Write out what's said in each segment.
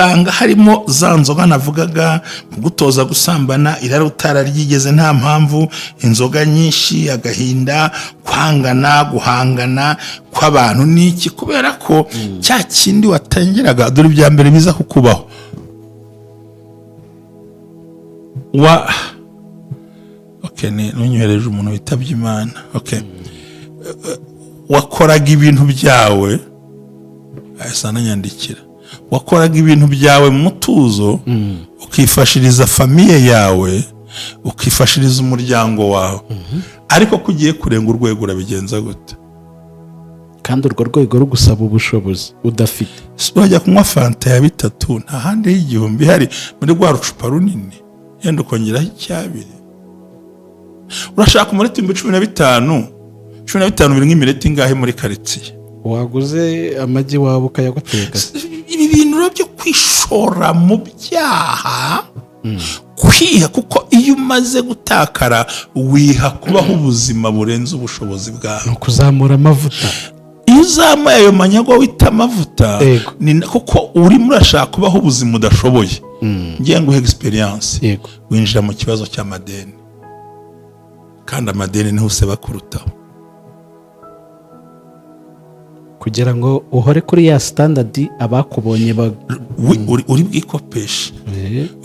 Usanga harimo za nzoga navugaga, kugutoza gusambana, irari utararyigeze nta mpamvu, inzoga nyinshi, agahinda, kwangana, guhangana kw'abantu n'iki, kubera ko cya kindi watangiraga. Dore ibya mbere biza kukubaho wa okay, ni nunyohereje umuntu witabye Imana. Okay, wakoraga ibintu byawe, ahise ananyandikira, wakoraga ibintu byawe mu mutuzo, ukifashiriza famille yawe, ukifashiriza umuryango wawe, ariko ko ugiye kurenga urwego, urabigenza gute? Kandi urwo rwego rugusaba ubushobozi udafite. Wajya kunywa fanta ya bitatu, nta handi y'igihumbi ihari muri rwa rucupa runini, yenda ukongeraho icyabiri. Urashaka umureti 15,000, 15 biri nk'imireti ingahe muri karitsiye? Waguze amagi waba ukayaguteka. Ibi bintu rero byo kwishora mu byaha, kwiha, kuko iyo umaze gutakara wiha kubaho ubuzima burenze ubushobozi bwawe. Ni ukuzamura amavuta. Iyo uzamuye ayo manyagwa wita amavuta, ni kuko urimo urashaka kubaho ubuzima udashoboye. Ngiye nguhe experience. Winjira mu kibazo cy'amadeni, kandi amadeni niho useba kurutaho. Kugira ngo uhore kuri ya standard abakubonye ba Uri bwikopeshe,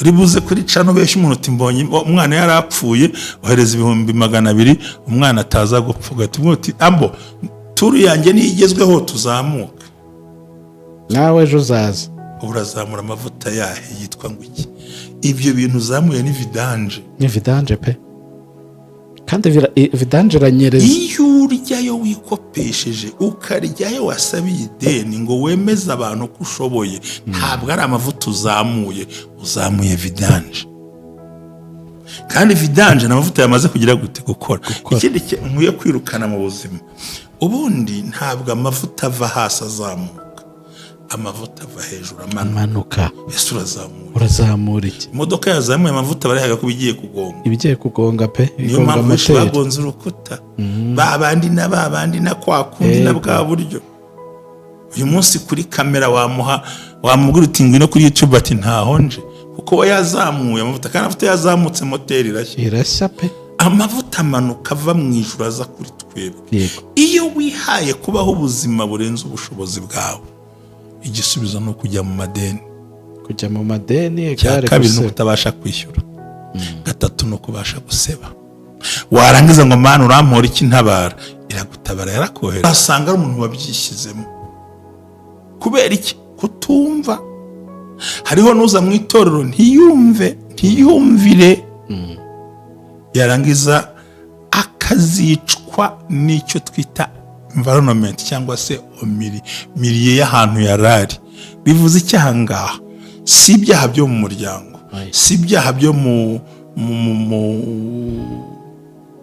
uri buze kuri cano ubeshya umuntu uti mbonye umwana yarapfuye, ohereza 200,000, umwana ataza gupfa, ugahita umubwira uti ambo turu yanjye niyo igezweho, tuzamuka. Nawe ejo uzaza. Ubu urazamura amavuta yahe yitwa ngo iki? Ibyo bintu uzamuye ni vidange. Ni vidange pe, kandi vidange iranyereza. Iyo uryayo wikopesheje, ukaryayo wasabiye ideni ngo wemeze abantu ko ushoboye, ntabwo ari amavuta uzamuye, uzamuye vidange. Kandi vidange ni amavuta yamaze kugira gute? Gukora. Ikindi nkwiye kwirukana mu buzima, ubundi ntabwo amavuta ava hasi azamuka, amavuta ava hejuru amanuka. Amanuka. Ese urazamura? Urazamura iki? Imodoka yazamuye amavuta, barihaga ko igiye kugonga. Ibigiye kugonga pe. Niyo Igonga mpamvu benshi moteri. bagonze urukuta, ba bandi na ba bandi na kwa kundi na bwa buryo. Uyu munsi kuri kamera wamuha, wamubwira uti ngwino kuri YouTube, ati ntaho nje, kuko we yazamuye amavuta, kandi amavuta yazamutse moteri irashya. Irashya pe. Amavuta amanuka ava mu ijuru aza kuri twebwe. Iyo wihaye kubaho ubuzima burenze ubushobozi bwawe, igisubizo ni ukujya mu madeni. Kujya mu madeni. Icya Egare kabiri ni guseba. ukutabasha kwishyura. Gatatu ni ukubasha guseba. Warangiza ngo Mana urampora iki, ntabara. Iragutabara, yarakohera. Wasanga ari umuntu wabyishyizemo. Kubera iki? Kutumva. Hariho n'uza mu itorero ntiyumve, ntiyumvire, yarangiza akazicwa n'icyo twita environment cyangwa se milieu y'ahantu yarari. Bivuze iki ahangaha? Si ibyaha byo mu muryango, si ibyaha byo mu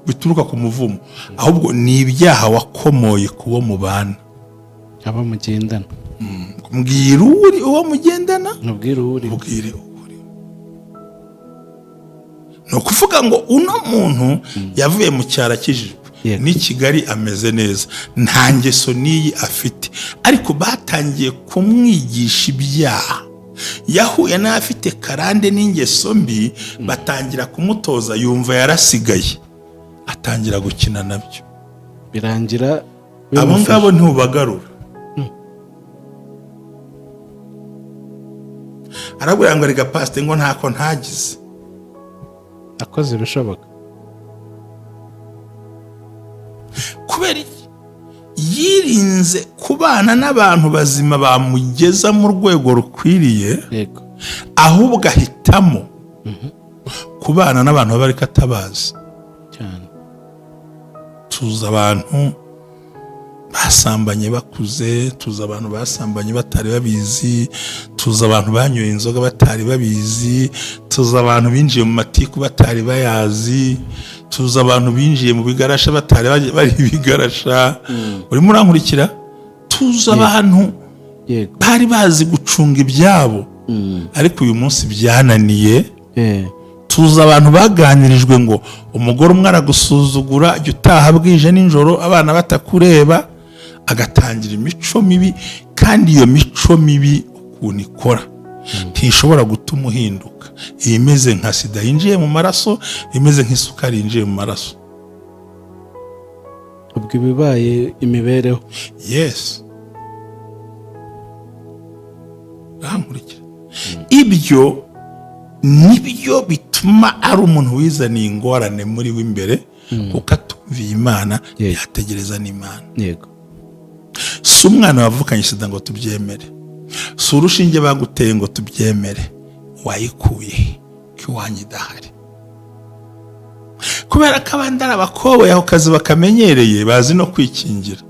bituruka ku muvumo, ahubwo ni ibyaha wakomoye ku bo mubana. Abo mugendana. Mbwira uri uwo mugendana. Mubwire uwo uri. Mbwire uri. Ni ukuvuga ngo uno muntu yavuye mu cyaro akijijwe, n'i Kigali ameze neza, nta ngeso n'iyi afite, ariko batangiye kumwigisha ibyaha. Yahuye n'abafite karande n'ingeso mbi, batangira kumutoza, yumva yarasigaye, atangira gukina nabyo. Birangira Abo bimufashe. ngabo ntubagarura. Arabwira ngo reka pasite, ngo ntako ntagize. Akoze ibishoboka. Kubera iki? Yirinze kubana n'abantu bazima bamugeza mu rwego rukwiriye, ahubwo ahitamo kubana n'abantu baba ariko atabazi. Tuzi abantu basambanye bakuze, tuzi abantu basambanye batari babizi, tuzi abantu banyoye inzoga batari babizi, tuzi abantu binjiye mu matiku batari bayazi, tuzi abantu binjiye mu bigarasha batari bari ibigarasha. Urimo urankurikira? Tuzi abantu bari bazi gucunga ibyabo, ariko uyu munsi byananiye. Tuzi abantu baganirijwe ngo umugore umwe aragusuzugura, jya utaha bwije nijoro abana batakureba, agatangira imico mibi. Kandi iyo mico mibi ukuntu ikora Ntishobora gutuma uhinduka. Iyi imeze nka sida yinjiye mu maraso, imeze nk'isukari yinjiye mu maraso. Ubwo ibibaye imibereho. Yes, urankurikira? Ibyo nibyo bituma ari umuntu wizaniye ingorane muri we imbere, kuko atumviye Imana, yategereza n'Imana. Si umwana wavukanye sida ngo tubyemere, si urushinge baguteye ngo tubyemere. Wayikuye he ko iwanyu idahari? Kubera ko abandi ari abakoboyi, ako kazi bakamenyereye, bazi no kwikingira.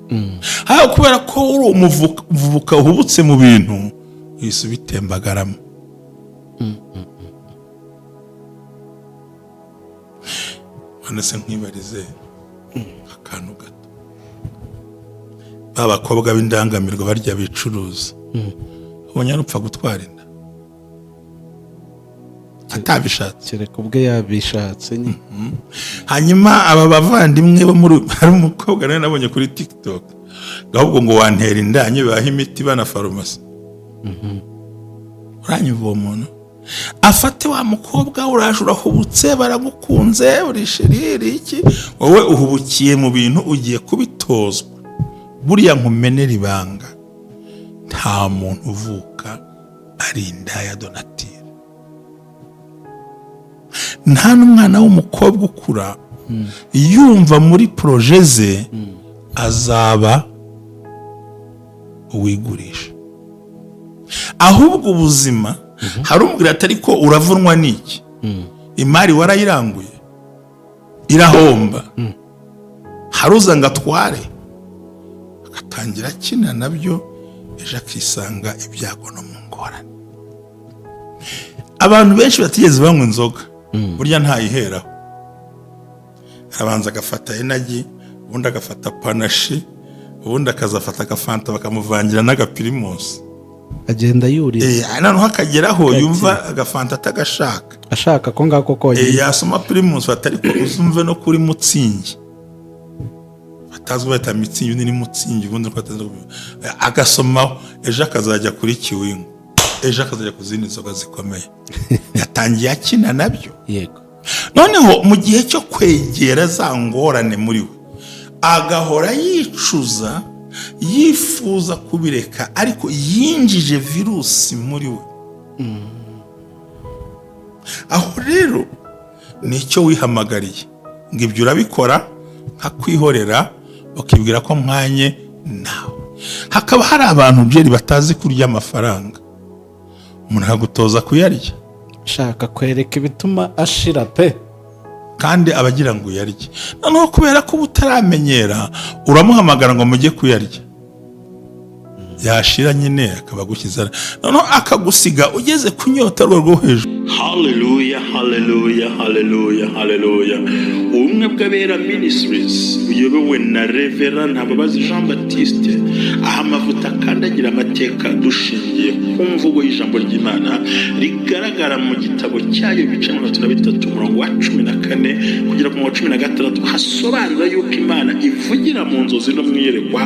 Haba kubera ko uri umuvuka uhubutse mu bintu, uhise ubitembagaramo. None se nkwibarize akantu gato: ba bakobwa b'indangamirwa barya bicuruza, ubonye arupfa gutwara inda atabishatse? Kereka ubwe yabishatse nyine. Hanyuma aba bavandimwe bo muri, hari umukobwa nawe nabonye kuri TikTok, ahubwo ngo wantera inda baha imiti bana farumasi. Uranyumva? Uwo muntu afate wa mukobwa, uraje urahubutse, baragukunze, uri chérie, iki, wowe uhubukiye mu bintu, ugiye kubitozwa. Buriya nkumenera ibanga, nta muntu uvuka ari indaya de nature, nta n'umwana w'umukobwa ukura yumva muri projet ze azaba uwigurisha. Ahubwo ubuzima, hari umubwira ati: "Ariko uravunwa n'iki? Imari warayiranguye irahomba." Hari uza ngo atware, agatangira akina nabyo, ejo akisanga ibyago no mu ngorane. Abantu benshi batigeze banywa inzoga, burya ntayiheraho. Arabanza agafata Energy, ubundi agafata Panaché, ubundi akazafata agafanta, bakamuvangira n'agaPrimus. Agenda yurira. Noneho akageraho yumva agafanta atagashaka. Ashaka ko ngako konyine. Yasoma Primus, atari ko uzumve no kuri Mützig, batazwi bahita Mützig, undi ni Mützig, ubundi uko atazi, agasomaho, ejo akazajya kuri Kiwingo, ejo akazajya ku zindi nzoga zikomeye. Yatangiye akina nabyo. Noneho mu gihe cyo kwegera za ngorane muri we, agahora yicuza, yifuza kubireka, ariko yinjije virusi muri we. Aho rero nicyo wihamagariye, ngo ibyo urabikora nkakwihorera, ukibwira ko mwanye nawe. Hakaba hari abantu byeri batazi kurya amafaranga, umuntu akagutoza kuyarya. Shaka kwereka ibituma ashira pe. Kandi aba agira ngo uyarye. Noneho kubera ko uba utaramenyera, uramuhamagara ngo mujye kuyarya, yashira nyine akaba agushyize, noneho akagusiga ugeze ku nyota rwo rwo hejuru. Haleluya, haleluya, haleluya, haleluya! Ubumwe bw'Abera Ministries buyobowe na Reverend Ntababazi Jean Baptiste, aho amavuta akandagira amateka, dushingiye ku mvugo y'ijambo ry'Imana rigaragara mu gitabo cyayo, ibice 33, umurongo wa 14 kugera ku murongo wa 16, hasobanura yuko Imana ivugira mu nzozi no mu iyerekwa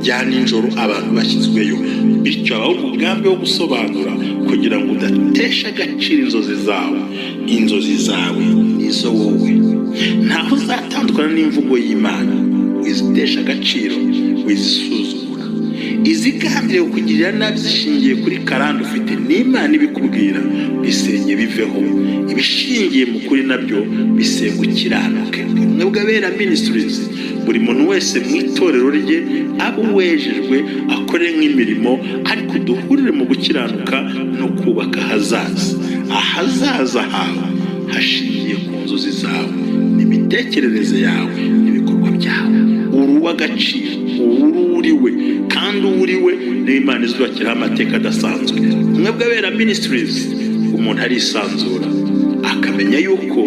rya nijoro abantu bashyizweyo. Bityo habaho umugambi wo gusobanura kugira ngo udatesha agaciro inzozi zawe. Inzozi zawe nizo wowe, ntaho uzatandukana n'imvugo y'Imana. Wizitesha agaciro, wizisuzugura. Izigambiriye kukugirira nabi zishingiye kuri karande ufite n'Imana ibikubwira, bisenye biveho. Ibishingiye mu kuri nabyo bisenga, ukiranuke. Ubumwe bw'Abera Ministries, buri muntu wese mu itorero rye abe uwejejwe, akore nk'imirimo, ariko duhurire mu gukiranuka no kubaka ahazaza. Ahazaza hawe hashingiye ku nzozi zawe n'imitekerereze yawe n'ibikorwa byawe. Uri uw'agaciro, uri uriwe, kandi uwo uriwe niyo Imana izubakiraho amateka adasanzwe. Ubumwe bw'Abera Ministries, umuntu arisanzura akamenya yuko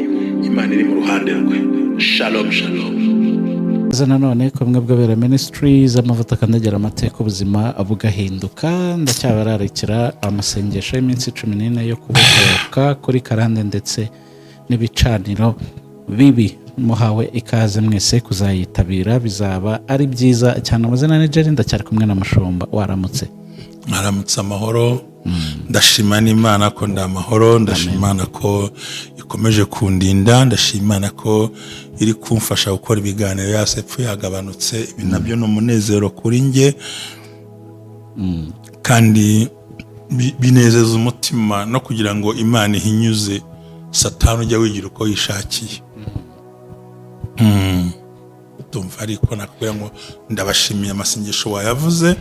Imana iri mu ruhande rwe. Shalom, shalom. Ikaze nanone ku Bumwe bw'Abera Ministries, amavuta akandagira amateka, ubuzima bugahinduka. Ndacyabararikira amasengesho y'iminsi 14 yo kubohoka kuri karande ndetse n'ibicaniro bibi. Muhawe ikaze mwese kuzayitabira, bizaba ari byiza cyane. Amazina ni Jerry, ndacyari kumwe na Mushumba. Waramutse? Mwaramutse amahoro. Ndashima n'Imana ko ndi amahoro, ndashima Imana ko ikomeje kundinda, ndashima Imana ko iri kumfasha gukora ibiganiro yasepfu yagabanutse. Ibi nabyo ni umunezero kuri njye kandi binezeza umutima, no kugira ngo Imana ihinyuze Satani ujya wigira uko yishakiye. Ndumva ariko nakubwira ngo ndabashimiye, amasengesho wayavuze,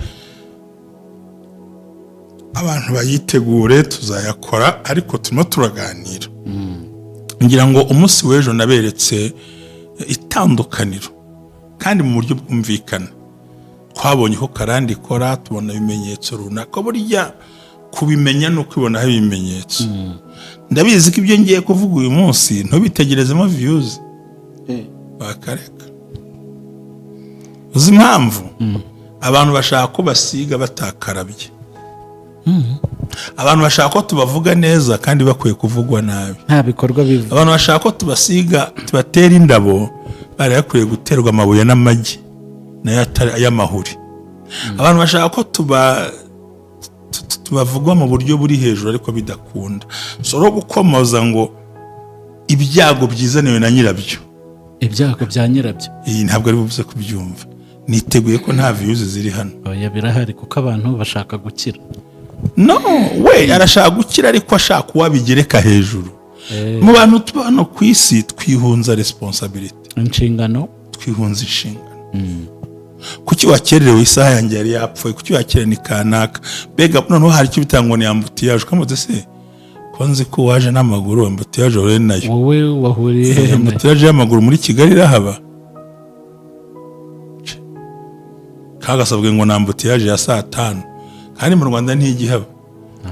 abantu bayitegure, tuzayakora. Ariko turimo turaganira, ngira ngo umunsi w'ejo naberetse itandukaniro kandi mu buryo bwumvikana. Twabonye ko karande ikora, tubona ibimenyetso runaka. Burya kubimenya ni ukwibonaho ibimenyetso. Ndabizi ko ibyo ngiye kuvuga uyu munsi ntubitegerezemo views, bakareka. Uzi impamvu? Abantu bashaka ko basiga batakarabye, abantu bashaka ko tubavuga neza kandi bakwiye kuvugwa nabi. Nta bikorwa biva. Abantu bashaka ko tubasiga, tubatera indabo, bari bakwiye guterwa amabuye n'amagi nayo atari ay'amahuri. Abantu bashaka ko tubavugwa mu buryo buri hejuru ariko bidakunda. So rero gukomoza ngo ibyago byizaniwe na nyirabyo. Ibyago bya nyirabyo. Iyi ntabwo ari buze kubyumva. Niteguye ko nta views ziri hano. Oya, birahari kuko abantu bashaka gukira. No we arashaka gukira, ariko ashaka uwabigereka hejuru. Mu bantu tuba hano ku isi twihunza responsibility. Inshingano. Twihunza inshingano. Kuki wakererewe? Isaha yanjye yari yapfuye. Kuki wakerewe? Ni kanaka. Mbega noneho hari icyo bitanga ngo ni embouteillage, ukamutse se ko nzi ko waje n'amaguru, embouteillage wahuye nayo? Wowe wahuriye hehe nayo? Embouteillage y'amaguru muri Kigali irahaba? Kagasabwe ngo ni embouteillage ya saa 5, kandi mu Rwanda ntijya.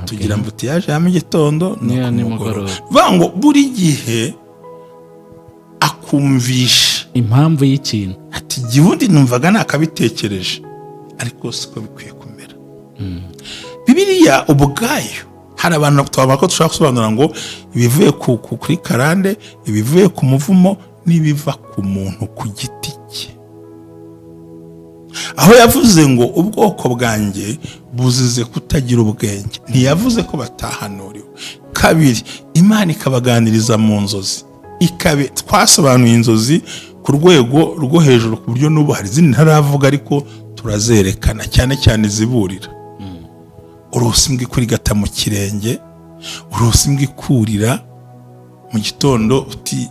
Tugira embouteillage ya mu gitondo no n'iya ku mugoroba. Nimugoroba. Bivuga ngo buri gihe akumvisha impamvu y'ikintu. Ati jya ubundi numvaga nakabitekereje, ariko siko bikwiye kumera. Bibiliya ubwayo, hari abantu twavuga ko dushobora gusobanura ngo ibivuye kuri karande, ibivuye ku muvumo n'ibiva ku muntu ku giti cye, aho yavuze ngo ubwoko bwanjye buzize kutagira ubwenge, ntiyavuze ko batahanuriwe. Kabiri, Imana ikabaganiriza mu nzozi, ikabe twasobanuye inzozi ku rwego rwo hejuru, ku buryo n'ubu hari izindi ntaravuga ariko turazerekana, cyane cyane iziburira. Urose imbwa ikurigata mu kirenge, urose imbwa ikurira mu gitondo, uti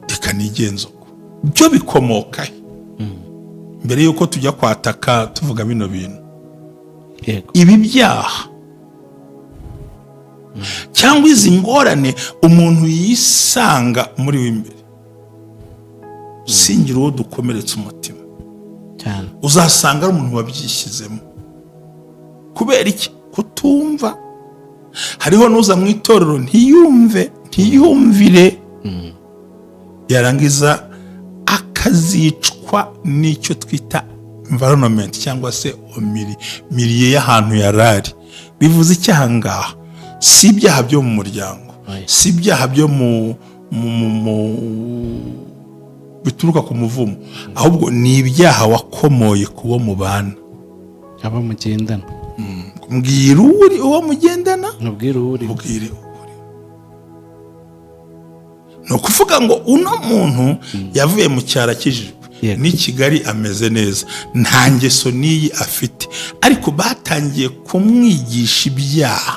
reka nigenze uko. Byo bikomoka he? Mbere y'uko tujya kwataka tuvuga bino bintu, ibi byaha cyangwa izi ngorane umuntu yisanga muri we imbere, singira uwo dukomeretsa umutima. Cyane. Uzasanga ari umuntu wabyishyizemo. Kubera iki? Kutumva. Hariho n'uza mu itorero ntiyumve, ntiyumvire, yarangiza akazicwa n'icyo twita environment cyangwa se milieu y'ahantu yarari. Bivuze iki aha ngaha? Si ibyaha byo mu muryango, Oya. si ibyaha byo mu bituruka ku muvumo, ahubwo ni ibyaha wakomoye ku bo mubana. Abo mugendana. Mbwira uri uwo mugendana. Mubwire uwo uri. Mbwire uri. Ni ukuvuga ngo uno muntu yavuye mu cyaro akijijwe, n'i Kigali ameze neza, nta ngeso n'iyi afite, ariko batangiye kumwigisha ibyaha.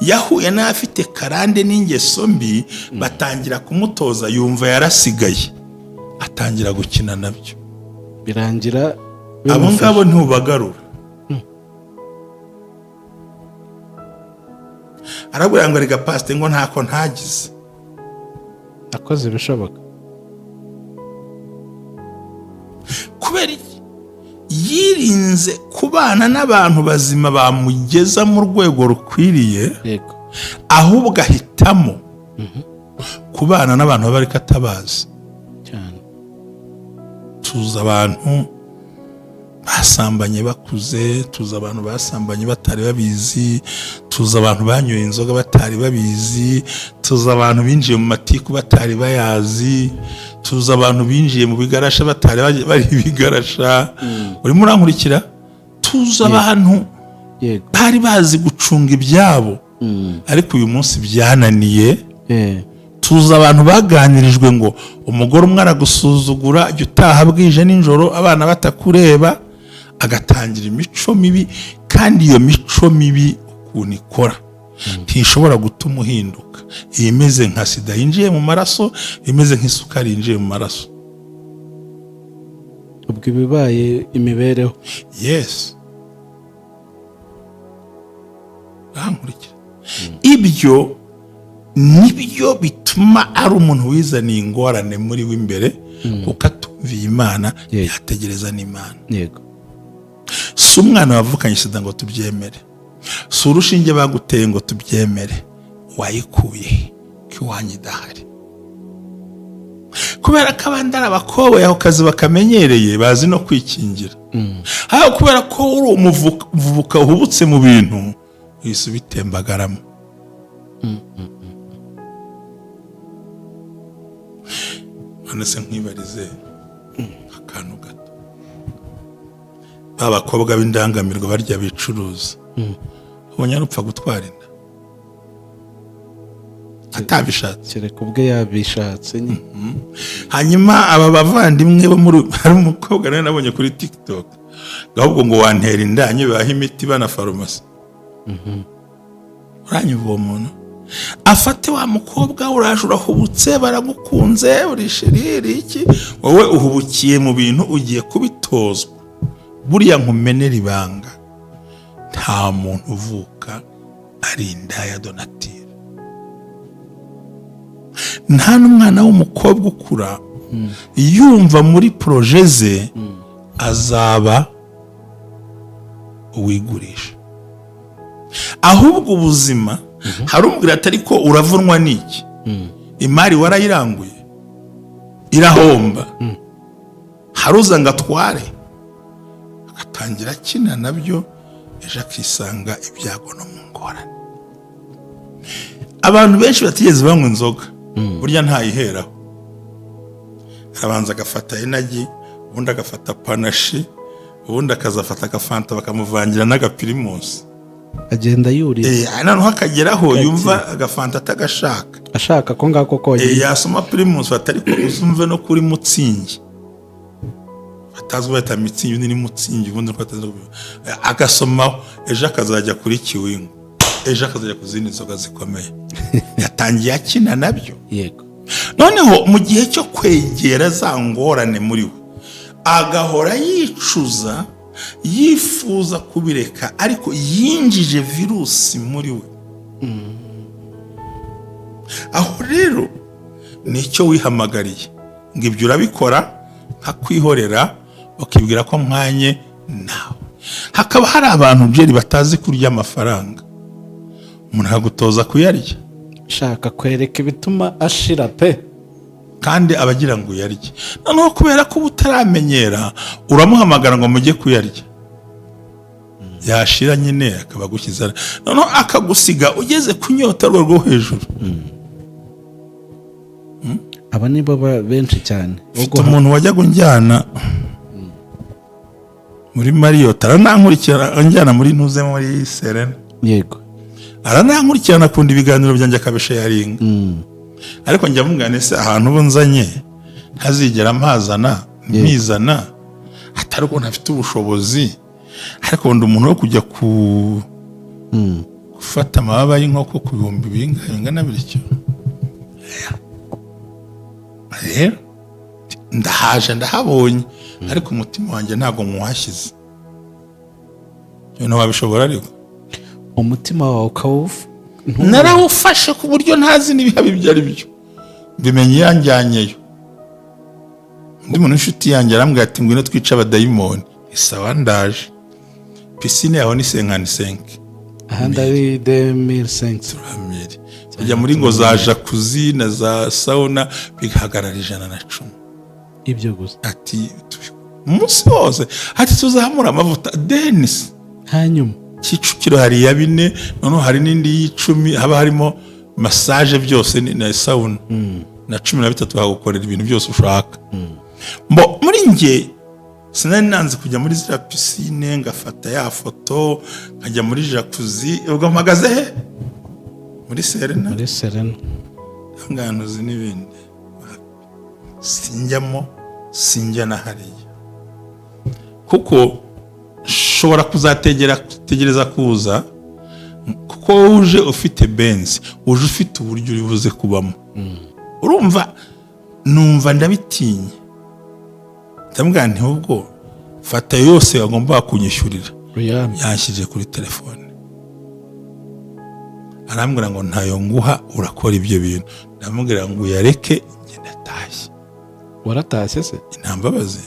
Yahuye n'afite karande n'ingeso mbi, batangira kumutoza, yumva yarasigaye, atangira gukina nabyo. Birangira abo bimufashe. Ngabo ntubagarura. Arabwira ngo reka pasite, ngo ntako ntagize. Akoze ibishoboka. Kubera iki? Yirinze kubana n'abantu bazima bamugeza mu rwego rukwiriye, ahubwo ahitamo kubana n'abantu baba ariko atabazi. Cyane. Tuzi abantu basambanye bakuze, tuzi abantu basambanye batari babizi, tuzi abantu banyoye inzoga batari babizi, tuzi abantu binjiye mu matiku batari bayazi, tuzi abantu binjiye mu bigarasha batari bari ibigarasha. Urimo urankurikira? Tuzi abantu Bari bazi gucunga ibyabo, ariko uyu munsi byananiye. Tuzi abantu baganirijwe ngo umugore umwe aragusuzugura, jya utaha bwije nijoro abana batakureba, agatangira imico mibi. Kandi iyo mico mibi ukuntu ikora, ntishobora gutuma uhinduka. Iyi imeze nka sida yinjiye mu maraso, imeze nk'isukari yinjiye mu maraso. Ubwo ibibaye imibereho. Yes, urankurikira? Ibyo nibyo bituma ari umuntu wizaniye ingorane muri we imbere, kuko atumviye Imana, yategereza n'Imana. Si umwana wavukanye sida ngo tubyemere, si urushinge baguteye ngo tubyemere. Wayikuye he ko iwanyu idahari? Kubera ko abandi ari abakoboyi, ako kazi bakamenyereye, bazi no kwikingira. Haba kubera ko uri umuvuka uhubutse mu bintu, uhise ubitembagaramo. None se nkwibarize akantu gato: ba bakobwa b'indangamirwa barya bicuruza, ubonye arupfa gutwara inda atabishatse? Kereka ubwe yabishatse nyine. Hanyuma aba bavandimwe bo muri, hari umukobwa nawe nabonye kuri TikTok, ahubwo ngo wantera inda nyibaha imiti bana farumasi. Uranyumva? Uwo muntu afate wa mukobwa, uraje urahubutse, baragukunze, uri chérie, iki, wowe uhubukiye mu bintu, ugiye kubitozwa. Buriya nkumenera ibanga, nta muntu uvuka ari indaya de nature, nta n'umwana w'umukobwa ukura yumva muri projet ze azaba uwigurisha. Ahubwo ubuzima, hari umubwira ati: "Ariko uravunwa n'iki? Imari warayiranguye irahomba." Hari uza ngo atware, agatangira akina nabyo, ejo akisanga ibyago no mu ngorane. Abantu benshi batigeze banywa inzoga, burya ntayiheraho. Arabanza agafata Energy, ubundi agafata Panaché, ubundi akazafata agafanta, bakamuvangira n'agaPrimus. Agenda yuriye. Noneho akageraho yumva agafanta atagashaka. Ashaka ko ngako konyine. Yasoma Primus, batari ko uzumve no kuri Mützig, batazwi bahita Mützig, undi ni Mützig, ubundi uko batazi, agasomaho, ejo akazajya kuri Kiwingo, ejo akazajya ku zindi nzoga zikomeye. Yatangiye akina nabyo. Noneho mu gihe cyo kwegera za ngorane muri we, agahora yicuza, yifuza kubireka, ariko yinjije virusi muri we. Aho rero nicyo wihamagariye ngo ibyo urabikora nkakwihorera, ukibwira ko mwanye nawe. Hakaba hari abantu byeri batazi kurya amafaranga, umuntu akagutoza kuyarya. Shaka kwereka ibituma ashira pe. Kandi aba agira ngo uyarye. Noneho kubera ko uba utaramenyera, uramuhamagara ngo mujye kuyarya, yashira nyine akaba agushyize, noneho akagusiga ugeze ku nyota rwo hejuru. Aba nibo benshi cyane. Ufite umuntu wajyaga unjyana muri Marriott, aranankurikirana, anjyana muri ntuze, muri Serena. Aranankurikirana, akunda ibiganiro byanjye, akabisharinga. Ariko njya mubwira: "Ese ahantu ubu nzanye ntazigera mpazana mpizana, atari uko ntafite ubushobozi, ariko ndi umuntu wo kujya ku gufata amababa y'inkoko ku bihumbi bingahe bingana bityo? Rero ndahaje, ndahabonye, ariko umutima wanjye ntabwo nywuhashyize." Ibintu wabishobora ariko. Umutima wawe ukawufu Narawufashe ku buryo ntazi n'ibihaba ibyo ari byo, mbimenye yanjyanyeyo. Undi muntu w'inshuti yanjye arambwira ati: "Ngwino twice abadayimoni." Isawa, ndaje. Piscine yaho ni 55. Ahandi ari 2500. Turamire kujya muri ngo za jacuzzi na za sauna bigahagarara 110. Ibyo gusa? Ati umunsi wose, ati tuzamura amavuta denisi. Hanyuma? Kicukiro hari iya 4, noneho hari n'indi y'icumi, haba harimo massage byose na sauna, na 13 bagukorera ibintu byose ushaka. Mbo muri njye Sinari nanze kujya muri ziriya piscine, ngafata ya foto, nkajya muri jacuzzi. Ubwo mpagaze he? Muri Serena. Muri Serena. Ngantuzi n'ibindi sinjyamo, sinjya na hariya, kuko nshobora kuzategera tegereza kuza, kuko wowe uje ufite Benz, uje ufite uburyo uri buze kubamo. Urumva, numva ndabitinye, ndamubwira nti: "Ubwo fata yose wagomba kunyishyurira." Uyampe. Yanshyije kuri telefone, arambwira ngo: "Ntayo nguha, urakora ibyo bintu." Ndamubwira ngo uyareke, njye ndatashye. Waratashye se? Nta mbabazi.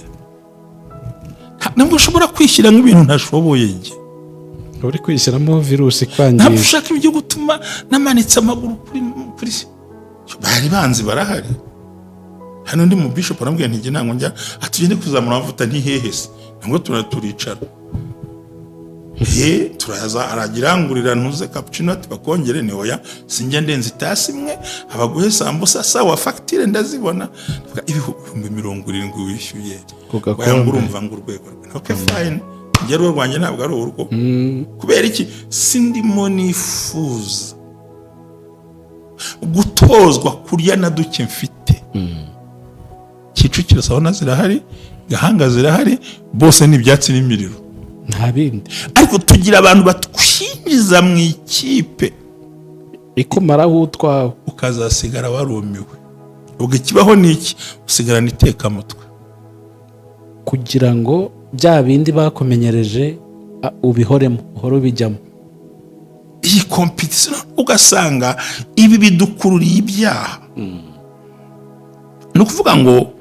Ntabwo ushobora kwishyira nk'ibintu ntashoboye njye. Uri kwishyiramo virusi Ntabwo ikwangiza. ushaka ibyo gutuma namanitse amaguru kuri bari banzi barahari. Hano undi mu bishop arambwira nti: "Ntabwo njya atugende kuzamura amavuta." Ntihehe se? Ntabwo turicara he, turaza, aragirangurira ntuze cappuccino, ati: "Bakongere." Ni oya, sinjya ndenza itasi imwe, abaguhe sambusa. Sawa, fagitire ndazibona. Ndavuga, 70,000 wishyuye Ku gakombe. Waya ngo urumva ngo urwego rwe, okay, fine, njye urwo rwanjye ntabwo ari urwo. Kubera iki? Sindimo nifuza gutozwa kurya na duke mfite. Kicukiro sauna zirahari, Gahanga zirahari, bose ni ibyatsi n'imiriro. Nta bindi. Ariko tugira abantu batwinjiza mu ikipe ikumaraho utwawe. Ukazasigara warumiwe. Ubwo ikibaho ni iki? Usigarana itekamutwe. Kugira ngo bya bindi bakumenyereje ubihoremo, uhore ubijyamo. Iyi compétition, ugasanga ibi bidukururiye ibyaha. Ni ukuvuga ngo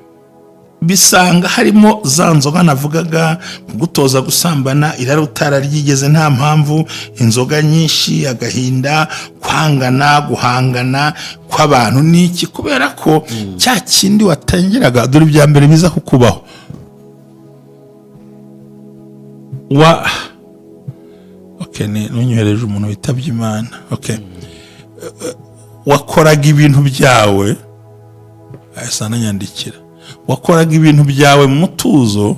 bisanga harimo za nzoga navugaga, kugutoza gusambana, irari utararyigeze nta mpamvu, inzoga nyinshi, agahinda, kwangana, guhangana kw'abantu n'iki, kubera ko cya kindi watangiraga. Dore ibya mbere biza kukubaho wa okay, ni nunyohereje umuntu witabye Imana. Okay, wakoraga ibintu byawe, ahise ananyandikira, wakoraga ibintu byawe mu mutuzo,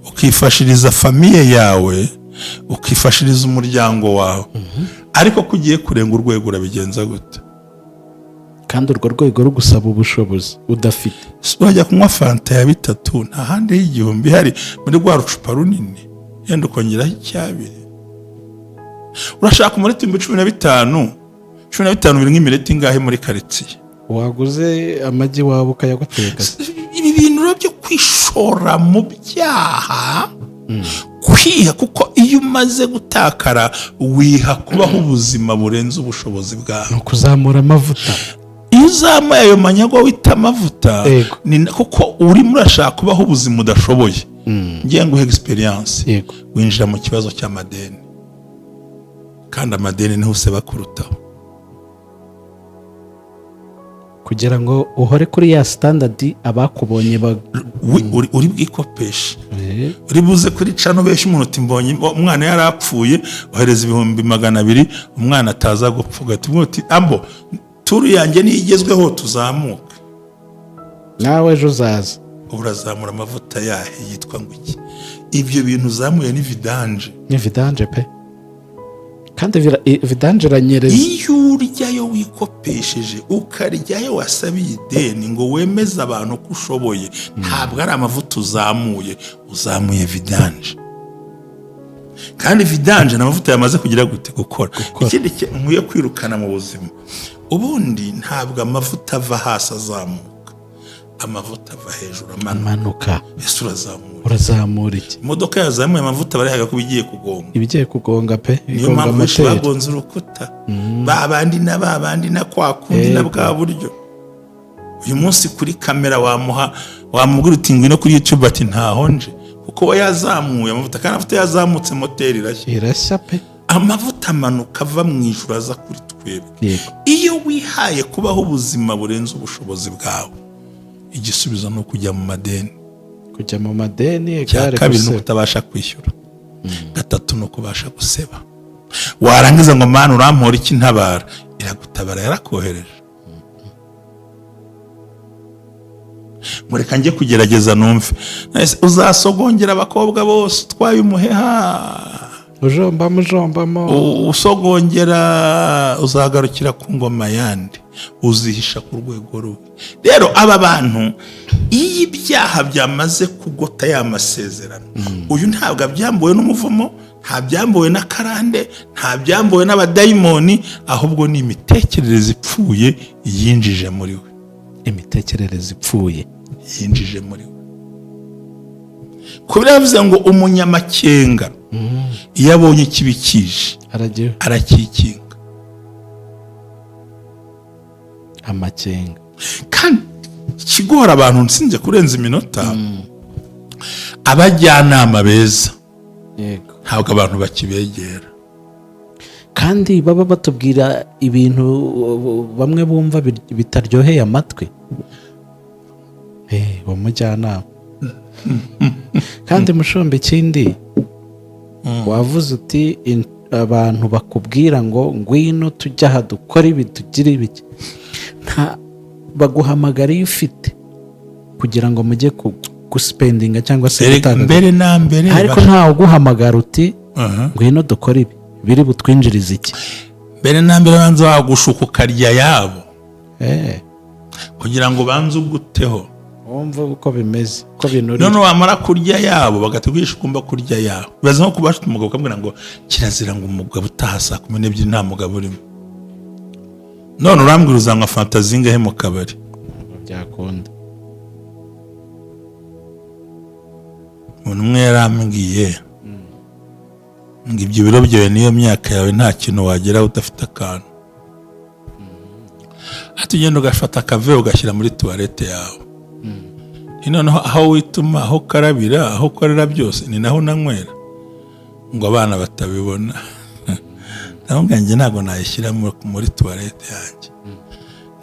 ukifashiriza famille yawe, ukifashiriza umuryango wawe, ariko ko ugiye kurenga urwego, urabigenza gute? Kandi urwo rwego rugusaba ubushobozi udafite. Wajya kunywa fanta ya bitatu, nta handi y'igihumbi ihari muri rwa rucupa runini, yenda ukongeraho icyabiri. Urashaka umureti 15,000, 15 biri nk'imireti ingahe muri karitsiye? Waguze amagi waba ukayaguteka. Ibi bintu rero byo kwishora mu byaha, kwiha, kuko iyo umaze gutakara wiha kubaho ubuzima burenze ubushobozi bwawe. Ni ukuzamura amavuta. Iyo uzamuye ayo manyagwa wita amavuta, kuko urimo urashaka kubaho ubuzima udashoboye. Ngiye nguhe experience. Winjira mu kibazo cy'amadeni, kandi amadeni niho useba kurutaho. Kugira ngo uhore kuri ya standard abakubonye ba Uri bwikopeshe, uri buze kuri cano ubeshya umuntu uti: "Mbonye umwana yarapfuye," ohereza 200,000, umwana ataza gupfa, ugahita umubwira uti: "Ambo turu yanjye niyo igezweho, tuzamuke." Nawe ejo uzaza. Ubu urazamura amavuta yahe yitwa ngo iki? Ibyo bintu uzamuye ni vidange. Ni vidange pe, kandi vidange iranyereza. Iyo uryayo wikopesheje, ukaryayo wasabiye ideni ngo wemeze abantu ko ushoboye, ntabwo ari amavuta uzamuye, uzamuye vidange. Kandi vidange ni amavuta yamaze kugira gute? Gukora. Ikindi nkwiye kwirukana mu buzima, ubundi ntabwo amavuta ava hasi azamuka, amavuta ava hejuru amanuka. Amanuka. Ese urazamura? Urazamura iki? Imodoka yazamuye amavuta, barihaga kuba igiye kugonga. Ibigiye kugonga pe. Niyo Igonga mpamvu benshi moteri. bagonze urukuta, ba bandi na ba bandi na kwa kundi na bwa buryo. Uyu munsi kuri kamera wamuha, wamubwira uti: "Ngwino kuri YouTube," ati: "Ntaho nje," kuko we yazamuye amavuta, kandi amavuta yazamutse moteri irashya. Irashya pe. Amavuta amanuka ava mu ijuru aza kuri twebwe. Iyo wihaye kubaho ubuzima burenze ubushobozi bwawe, igisubizo ni ukujya mu madeni. Kujya mu madeni. Icya Egare kabiri ni guseba. ukutabasha kwishyura. Gatatu ni ukubasha guseba. Warangiza ngo: "Mana, urampora iki? Ntabara." Iragutabara, yarakohereje. Ngo reka njye kugerageza numve. Nahise uzasogongera abakobwa bose utwaye umuheha. Ujombamo, ujombamo. Usogongera uzagarukira ku ngoma yandi, uzihisha ku rwego rubi. Rero aba bantu, iyo ibyaha byamaze kugota ya masezerano, uyu ntabwo abyambuwe n'umuvumo, nta byambuwe n'akarande, nta byambuwe n'abadayimoni, ahubwo ni imitekerereze ipfuye yinjije muri we. Imitekerereze ipfuye. Yinjije muri we. Kubera yavuze ngo umunyamakenga iyo abonye ikibi kije aragiye arakikinga. Amakenga. Kandi ikigora abantu, nsinze kurenza iminota, abajyanama beza ntabwo abantu bakibegera. Kandi baba batubwira ibintu bamwe bumva bitaryoheye amatwi. Uwo mujyanama kandi, mushumba, ikindi wavuze uti abantu bakubwira ngo ngwino tujye aha, dukore ibi, tugire ibiki, nta baguhamagara iyo ufite kugira ngo mujye guspendinga cyangwa se Erega gutanga. Mbere na mbere Ariko ntawe uguhamagara uti Aha. ngwino dukore ibi biri butwinjirize iki. Mbere na mbere banza wagushuka ukarya yabo kugira ngo banze uguteho. Wumve uko bimeze, uko binurira. None wamara kurya yabo, bagategurisha ugomba kurya yabo. Bibaza nko kuba bafite umugabo ukamubwira ngo kirazira ngo umugabo utaha saa 12 nta mugabo urimo. None urambwira uzanywa fanta zingahe mu kabari? Byakunda. Umuntu umwe yarambwiye ngo ibyo biro byawe n'iyo myaka yawe, nta kintu wageraho udafite akantu. Ati ugenda ugafata akave ugashyira muri toilette yawe. Ni noneho aho wituma, aho ukarabira, aho ukorera byose, ni naho unanywera, ngo abana batabibona. Naho nganjye ntabwo nayishyira muri toilette yanjye,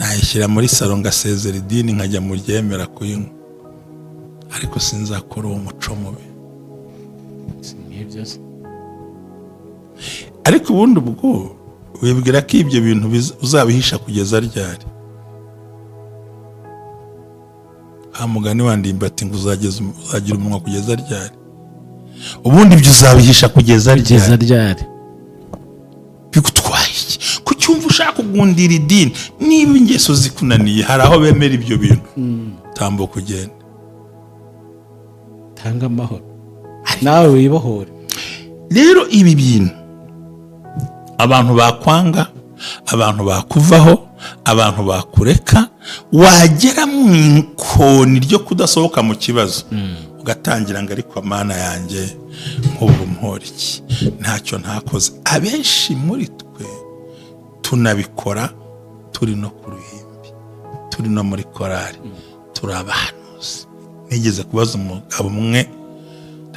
nayishyira muri salon, ngasezera idini, nkajya mu ryemera kuyinywa, ariko sinzakora uwo muco mubi. Si nk'ibyo se? Ariko ubundi ubwo wibwira ko ibyo bintu uzabihisha kugeza ryari? Ha mugani wa Ndimbati ngo uzagira umunwa kugeza ryari? Ubundi ibyo uzabihisha kugeza Kugeza ryari? Ryari? Bigutwaye iki? Kuki wumva ushaka kugundira idini niba ingeso zikunaniye? Hari aho bemera ibyo bintu, tambuka ugende. Tanga amahoro nawe wibohore. Rero ibi bintu, abantu bakwanga, abantu bakuvaho, abantu bakureka, wagera mu ikoni ryo kudasohoka mu kibazo, ugatangira ngo ariko Mana yanjye, nk'ubu mpora iki? Ntacyo ntakoze. Abenshi muri twe tunabikora turi no ku ruhimbi, turi no muri korari, turi abahanuzi. Nigeze kubaza umugabo umwe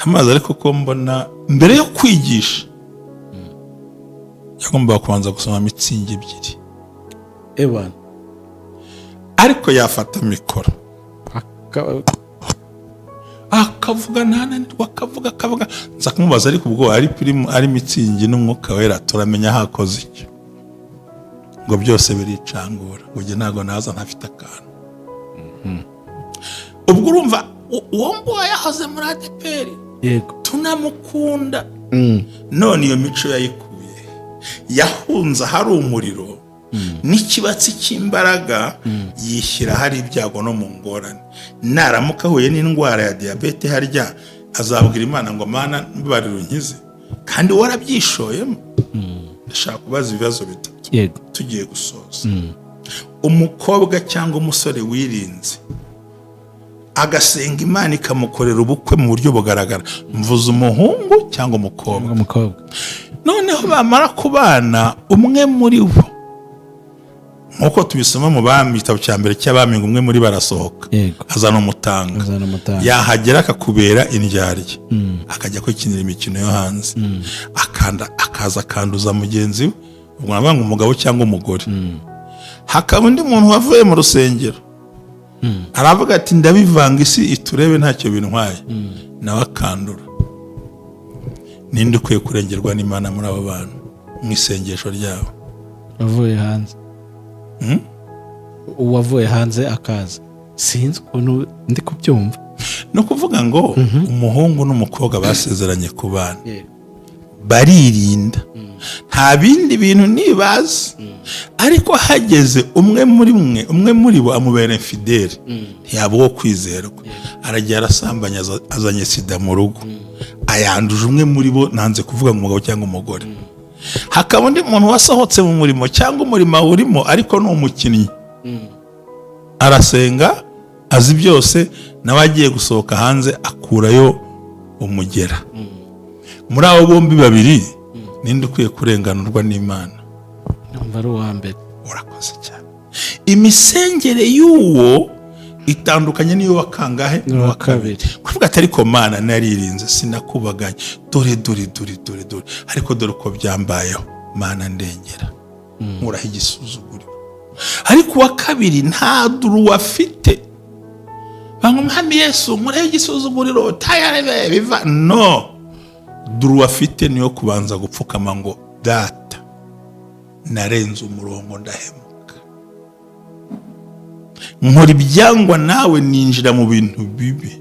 amazi, ariko ko mbona mbere yo kwigisha yagombaga kubanza gusoma Mützig ebyiri. Ewana. Ariko yafata mikoro akavuga ntananirwa, akavuga, akavuga. Nza kumubaza, ariko ubwo ari Primus, ari Mützig n'Umwuka Wera, turamenya hakoze icyo? Ngo byose biricangura, ngo njye ntabwo naza ntafite akantu. Ubwo urumva uwo nguwo yahoze muri ADEPR, tunamukunda. None iyo mico yayikuye? Yahunze ahari umuriro n'ikibatsi cy'imbaraga, yishyira ahari ibyago no mu ngorane. Naramuka ahuye n'indwara ya diyabete, harya azabwira Imana ngo Mana mbabarira unkize, kandi warabyishoyemo? Ndashaka kubaza ibibazo bitatu. Tugiye gusoza. Umukobwa cyangwa umusore wirinze, agasenga Imana ikamukorera ubukwe mu buryo bugaragara, mvuze umuhungu cyangwa umukobwa, Umukobwa. noneho bamara kubana, umwe muri bo, nk'uko tubisoma mu Bami, igitabo cya mbere cy'Abami, ngo umwe muri bo arasohoka, azana umutanga. Azana umutanga. Yahagera akakubera indyarya, akajya kwikinira imikino yo hanze, akanda, akaza akanduza mugenzi we. Ubwo navuga ngo umugabo cyangwa umugore. Hakaba undi muntu wavuye mu rusengero, aravuga ati ndabivanga, isi iturebe, ntacyo bintwaye, nawe akandura. Ninde ukwiye kurengerwa n'Imana muri abo bantu mu isengesho ryabo? Wavuye hanze. Uwavuye hanze akaza. Sinzi ukuntu ndi kubyumva. Ni ukuvuga ngo umuhungu n'umukobwa basezeranye ku bana baririnda, nta bindi bintu nibazi, ariko hageze umwe muri mwe, umwe muri bo amubera infidèle, ntiyaba uwo kwizerwa, aragiye arasambanya, azanye sida mu rugo, ayanduje umwe muri bo, nanze kuvuga ngo umugabo cyangwa umugore. Hakaba undi muntu wasohotse mu murimo cyangwa umurimo awurimo, ariko ni umukinnyi, arasenga, azi byose, nawe agiye gusohoka hanze akurayo umugera. Muri abo bombi babiri, ninde ukwiye kurenganurwa n'Imana? Numva ari uwa mbere. Urakoze cyane. Imisengere y'uwo itandukanye n'iyo wa kangahe? N'uwa kabiri. Kuvuga ati: "Ariko Mana, naririnze, sinakubaganye, dore, dore, dore, dore, dore, ariko dore uko byambayeho. Mana, ndengera, nkuraho igisuzuguriro." Ariko uwa kabiri nta droit afite banga: "Umwami Yesu, nkuraho igisuzuguriro, tayarebe biva." No droit afite niyo kubanza gupfukama ngo: "Data, narenze umurongo, ndahemuka, nkora ibyangwa nawe, ninjira mu bintu bibi,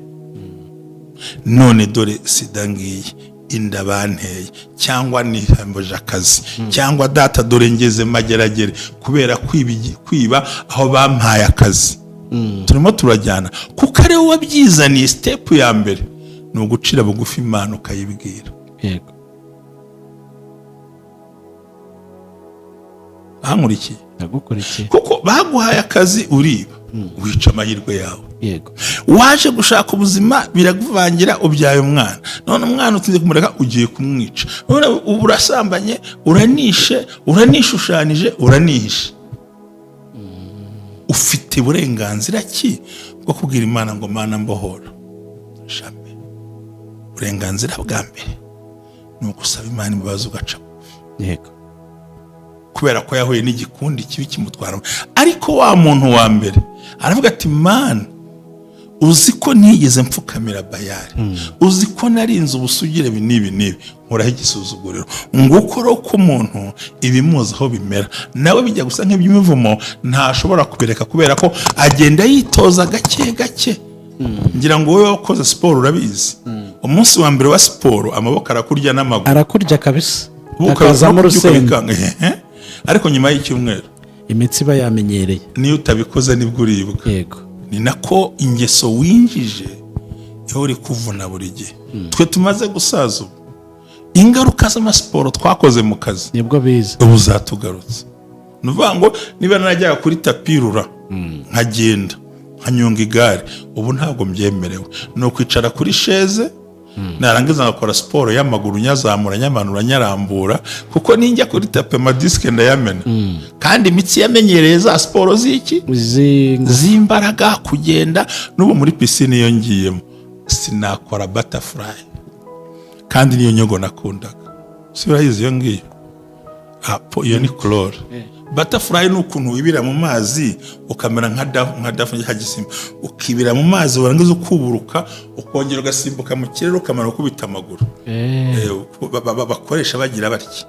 none dore sida ngiyi, inda banteye, cyangwa nihembeje akazi, cyangwa data, dore ngeze mageragere kubera kwiba aho bampaye akazi." Turimo turajyana? Kuko ari wowe wabyizaniye. Step ya mbere ni ugucira bugufi Imana ukayibwira. Bankurikiye? Ndagukurikiye. Kuko baguhaye akazi uriba, wica amahirwe yawe. Waje gushaka ubuzima, birakuvangira, ubyaye umwana, none umwana utinze kumureka, ugiye kumwica, none ubu urasambanye, uranishe, uranishushanyije, uranihishe. Ufite uburenganzira ki bwo kubwira Imana ngo: "Mana, mbohora"? Jamais. Uburenganzira bwa mbere ni ugusaba Imana imbabazi, ugaca kubera ko yahuye n'igikundi kibi kimutwara. Ariko wa muntu wa mbere aravuga ati: "Mana, uzi ko ntigeze mpfukamira Bayari, uzi ko narinze ubusugire, ibi n'ibi n'ibi, nkuraho igisuzuguriro." Nguko rero ko umuntu ibimuzi aho bimera nawe bijya gusa nk'iby'imivumo, ntashobora kubireka kubera ko agenda yitoza gake gake. Ngira ngo wowe wakoze siporo urabizi, umunsi wa mbere wa siporo amaboko arakurya n'amaguru. Arakurya kabisa. Ubu Hakazamo ukabyuka urusenda. bikanga, ehe. Ariko nyuma y'icyumweru imitsi iba yamenyereye. Niyo utabikoze nibwo uribwa. Ni nako ingeso winjije ihora ikuvuna buri gihe. Twe tumaze gusaza ubu, ingaruka z'amasiporo twakoze mu kazi nibwo biza. Ubu zatugarutse. Ni ukuvuga ngo niba narajyaga kuri tapis roulant, nkagenda nkanyonga igare, ubu ntabwo mbyemerewe. Ni ukwicara kuri chaise, narangiza ngakora siporo y'amaguru, nyazamura, nyamanura, nyarambura, kuko ninjya kuri tapis amadisques ndayamena, kandi imitsi yamenyereye za siporo z'iki? Z'imbaraga, kugenda. N'ubu muri piscine iyo ngiyemo sinakora butterfly, kandi niyo nyogo nakundaga. Si urayizi iyo ngiyo? Ah, iyo ni crawl. Butterfly ni ukuntu wibira mu mazi ukamera nka dafu cya gisimba, ukibira mu mazi, warangiza ukuburuka, ukongera ugasimbuka mu kirere, ukamara gukubita amaguru. Bakoresha bagira batya,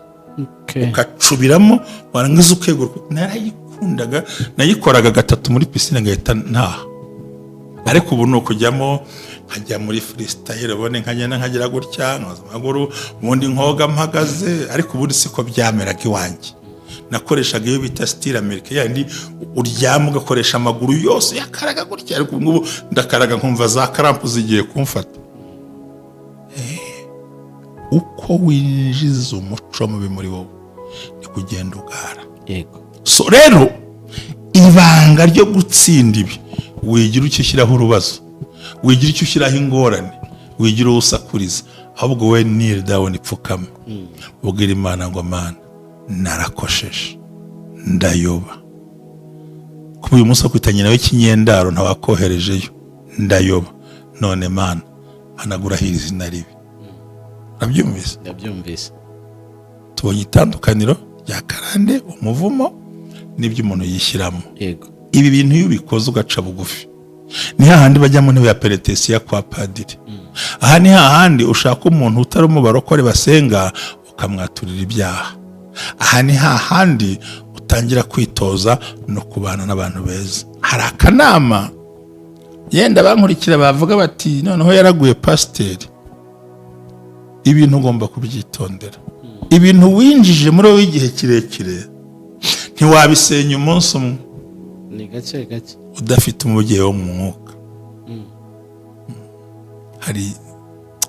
ukacubiramo, warangiza ukegura. Narayikundaga, nayikoraga gatatu muri piscine ngahita ntaha. Ariko ubu ni ukujyamo nkajya muri freestyle, ubundi nkagenda nkagira gutya, nkoza amaguru, ubundi nkoga mpagaze. Ariko ubundi siko byameraga iwanjye. Nakoreshaga iyo bita style américain, yandi uryama ugakoresha amaguru yose, yakaraga gutya. Ariko ubu ngubu ndakaraga nkumva za crampes zigiye kumfata. Uko winjiza umuco mubi muri wowe ni kugenda ugara. So rero ibanga ryo gutsinda ibi, wigira icyo ushyiraho urubazo, wigira icyo ushyiraho ingorane, wigira uwo usakuriza, ahubwo we kneel down, ipfukama, ubwira Imana ngo: "Mana, narakosheje, ndayoba." Kuba uyu munsi wakwitanye nawe ikinyendaro, ntawakoherejeyo, ndayoba, none Mana, hanaguraho iri zina ribi. Urabyumvise? Ndabyumvise. Tubonye itandukaniro rya karande, umuvumo n'ibyo umuntu yishyiramo. Ibi bintu iyo ubikoze ugaca bugufi, ni hahandi bajya mu ntebe ya peretesiya kwa padiri. Aha ni hahandi ushaka umuntu utari umubarokore basenga, ukamwaturira ibyaha. Aha ni hahandi utangira kwitoza no kubana n'abantu beza. Hari akanama. Yenda bankurikira bavuga bati: "Noneho yaraguye pasiteri." Ibintu ugomba kubyitondera. Ibintu winjije muri wowe igihe kirekire ntiwabisenya umunsi umwe. Ni gake gake. Udafite umubyeyi wo mu mwuka, hari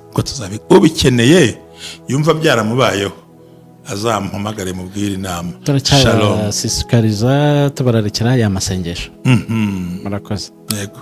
ubwo tuzabi ubikeneye yumva byaramubayeho, azamuhamagare mubwire inama. Shalom. Turacyabashishikariza, tubararikira ya masengesho. Murakoze. Yego.